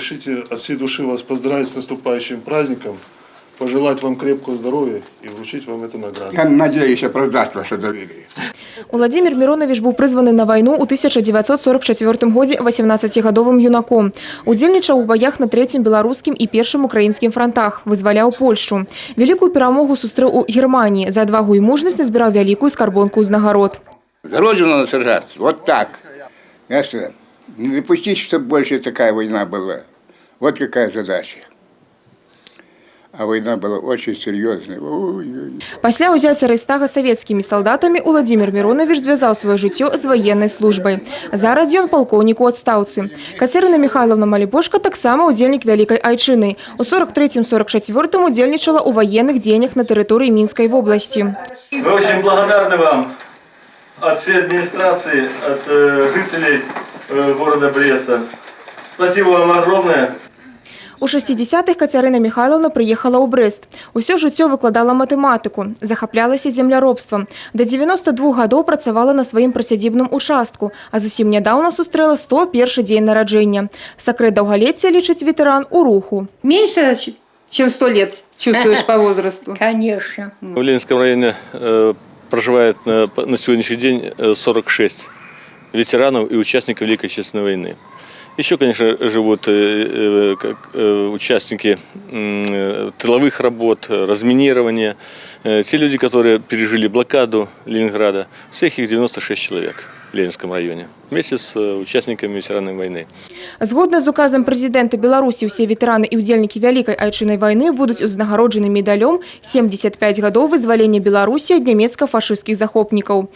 Разрешите от всей души вас поздравить с наступающим праздником, пожелать вам крепкого здоровья и вручить вам эту награду. Я надеюсь оправдать ваше доверие. Уладзімір Міронавіч быў прызваны на вайну ў 1944 годзе 18гадовым юнаком. Удзельнічаў у баях на трэцім беларускім і першым украінскім франтах, вызваляў Польшу. Вялікую перамогу сустрэў у Германіі. За адвагу і мужнасць назбіраў вялікую скарбонку ўзнагарод. За Родину надо сражаться. Вот так. Ясно? Не допустить, чтобы больше такая война была. Вот какая задача. А война была очень серьезная. Ой-ой. Пасля ўзяцця Рэйхстага савецкімі салдатамі Уладзімір Міронавіч звязаў сваё жыццё з ваеннай службай. Зараз ён палкоўнік у адстаўцы. Кацярына Міхайлаўна Малібошка таксама ўдзельнік Вялікай Айчыны. У 43-44 удзельнічала ў ваенных дзеяннях на тэрыторыі Мінскай вобласці. Мы очень благодарны вам от всей администрации, от жителей города Бреста. Спасибо вам огромное. У 60-х Кацярына Міхайлаўна прыехала ў Брэст. Усё жыццё выкладала матэматыку, захаплялася земляробствам. Да 92 гадоў працавала на сваім прысядзібным участку, а зусім нядаўна сустрэла 101 дзень нараджэння. Сакрэт даўгалецця, лічыць ветэран, у руху. Меньше, чем 100 лет чувствуешь по возрасту. Конечно. В Ленинском районе проживает на сегодняшний день 46 ветеранов и участников Великой Отечественной войны. Еще, конечно, живут участники тыловых работ, разминирования, те люди, которые пережили блокаду Ленинграда. Всех их 96 человек в Ленинском районе, вместе с участниками, ветеранами войны. Згодна з указам прэзідэнта Беларусі, усе ветэраны і ўдзельнікі Вялікай Айчыннай вайны будуць узнагароджаны медалём «75 гадоў вызвалення Беларусі ад нямецка-фашысцкіх захопнікаў».